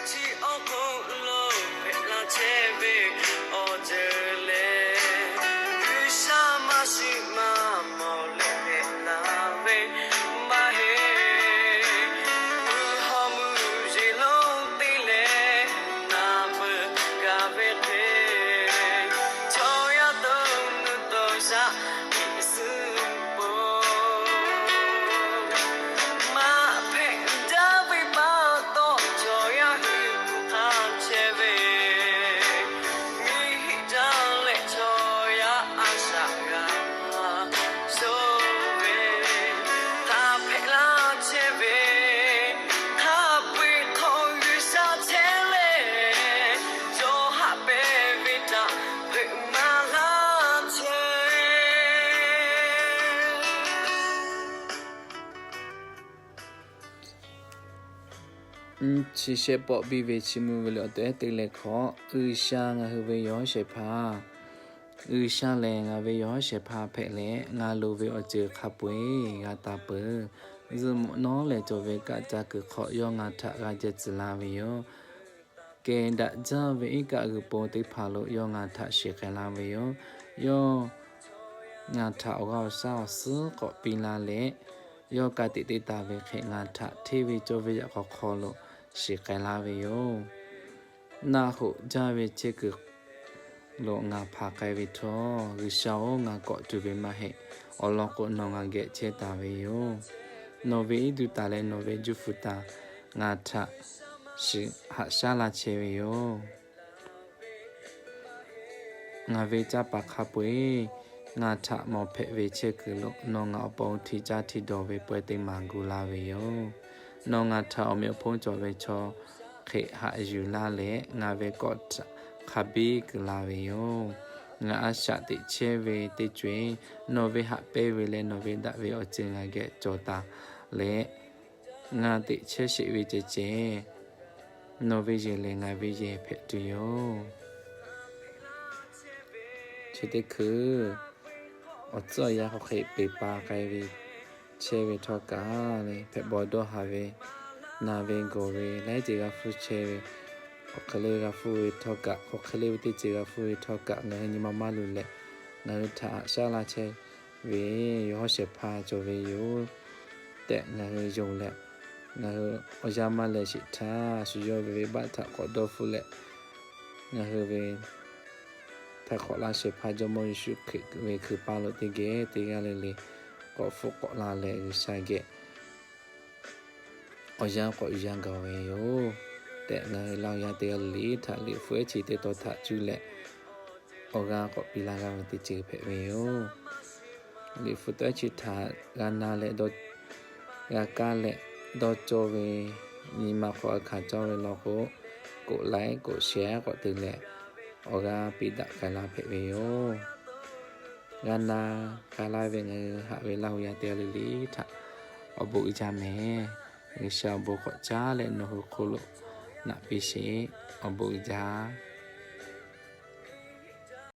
Chi awˬ hk'aw lo hpehꞈ la chehˇ ve awˬ ceuˬ lehˬ, G'uiˬsha maˇ shiˍ maˇ mawˬ leh hpehꞈ la ve maˇ heˆ. Mvuhˇ hawˉ mvuhˇ yeˬ lonˉ te leh naˍ peuˬ gaˬ ve hk'e, chaw yaˇ to nuˇ to shaˆ suh po maˇ hpehꞈ jaˇ ve pa taw, chaw yaˇ hui hk'a chehˇ ve miˬ hiˆ jaˇ leh chaw yaˇ a shaꞈ g'a shoˍ ve, hk'a hpehꞈ laˇ chehˇ ve, hk'a peu-eˬ hk'aw G'uiˬsha chehˇ leh, chaw haꞈ pehnˇ ve htaꞈ hpeuꞈ maˍ laˇ chehˇ. Chi shehˆ pawˆ biˇ ve chi mvuh ve le awˬ tehˉ te leh hk'awꞈ, G'uiˬsha ngaˬ hui ve yawˬ hawˉ shehˍ hpaˇ, G'uiˬsha lehˬ ngaˬ ve yawˬ hawˉ shehˍ hpaˇ hpehꞈ leh, ngaˬ loˍ ve awˬ ceuˬ hk'a peu-eˬ g'a taˍ peuˬ. Zuhꞈ mvuhꞈ nawˉ lehˬ cawˬ ve kaˆ ca kuiˬ hk'aw yawˇ ngaˬ htaꞈ g'a jehˬ tcuh laˇ ve yoˬ. Kehˬ daꞈ jaˇ ve iˉ kaˆ g'uiˬ po teˇ hpaˍ lo yawˇ ngaˬ htaꞈ shiˍ k'ai laˇ ve yoˬ. Yawˇ ngaˬ htaꞈ awˬ g'aˇ awˬ shaˉ awˬ suhˉ k'awꞈ piˇ laˇ leh, yawˇ ka tiꞈ te taˍ ve hk'e ngaˬ htaꞈ hteˇ ve cawˇ ve yaꞈ hk'aw hk'aw lo shiˍ k'ai laˇ ve yoˬ. Naˆ hoꞈ jaˇ ve chehˇ kuiˬ lo ngaˬ hpanˍ k'ai ve htawˇ, G'uiˬsha-oˬ, ngaˬ kawꞈ tuˬ ve maˇ heˆ. Awˬ lawn k'o, nawˬ ngaˬ geh chehˇ taˍ ve yoˬ. Nawˬ ve iˉ duˬ taˍ leh nawˬ ve juˇ hpu taˍ ngaˬ htaꞈ shiˍ haꞈ shaˉ laˇ chehˇ ve yoˬ. Ngaˬ ve caˇ paˍ hk'a peu-eˬ ngaˬ htaꞈ mawˬ hpehꞈ ve chehˇ kuiˬ lo nawˬ ngaˬ awˬ pon hti caˇ hti dawˬ ve pawehˇ teˇ maˬ gu la ve yoˬ. Nawˬ ngaˬ htaꞈ awˬ meꞈ awˬ hponˇ cawˬ ve chaw hk'e haꞈ yuˬ laˇ leh, ngaˬ ve kawˆ hk'a biˇ kuiˬ la ve yoˬ. Ngaˬ a shaꞈ teꞈ chehˇ ve teˇ co-eˬ nawˬ ve haꞈ pehnˇ ve leh nawˬ ve daꞈ ve awˬ ceuˬ ngaˬ geh cawˬ taˍ leh, ngaˬ teꞈ chehˇ sheˍ ve ceh ceh, nawˬ ve yehˬ lehˬ ngaˬ ve yehˬ hpehꞈ tuˬ yoˬ. Chi teˇ hkui awˬ tcuhˉ awˬ yanˇ hk'aw hk'e peˬ pa k'ai ve chehˇ ve htawˇ kaꞈ leh, hpehꞈ bawˬ dawˇ haˍ ve, naˬ ve gawˬ ve laiˉ ceuˬ g'a hpuˇ chehˇ ve, hk'aˬ hk'e le g'a hpuˇ ve htawˇ kaꞈ, hk'aˬ hk'e le ve teˇ ceuˬ g'a hpuˇ ve htawˇ kaꞈ, ngaˬ hui nyi ma maˇ luˬ leh, ngaˬ hui htaꞈ haꞈ shaˉ laˇ chehˇ ve yawˬ hawˉ shehˍ hpaˇ cawˬ ve yoˬ tehꞈ ngaˬ hui yonˍ leh, ngaˬ hui awˬ yanˇ maˇ lehˬ sheˍ htaˇ, shu yawˇ ve venˇbaˆ htaꞈ k'awꞈ dawˇ hpfuhˆ leh, ngaˬ hui ve htaiˍ hk'awꞈ laˇ shehˍ hpaˇ Jawˇmawˇ Yeˍsuˆ Hkriꞈ ve hkui paˇ lo teˇ geh teˇ g'aˇ le le k'awꞈ hpfuhˆ k'awꞈ la leh, G'uiˬsha geh awˬ yanˇ k'awꞈ yanˇ gaˬ ve yoˬ tehꞈ, ngaˬ hui Laˇ huˍ yaˇ teˇ g'aˇ le le htaꞈ Liꞈ hpu ehˉ chi teˇ tawn htaꞈ cuˇ leh awˬ g'aˇ k'awꞈ piˇ laˇ g'a ve teˇ ceuˬ hpehꞈ ve yoˬ. Liꞈ hpu taw ehˉ chi htaꞈ g'a na leh, g'a kaˇ leh dawˇ cawˇ ve, nyi ma hk'aw a hkanˍ cawˇ ve law k'o, koꞈ laiˉ koꞈ shehˍ k'awꞈ te leh awˬ g'aˇ piˇ daꞈ k'ai laˇ hpehꞈ ve yoˬ. G'a na g'a laˇ ve ngaˬ hui haꞈ ve Laˇ huˍ yaˇ teˇ g'aˇ le le htaꞈ awˬ bon uiˍ jaˇ mehˍ. G'uiˬsha awˬ bon k'awꞈ caˉ leh nawˬ hui hk'oˆ lo naꞈ piˇ sheˍ. Awˬ bon uiˍ jaˇ.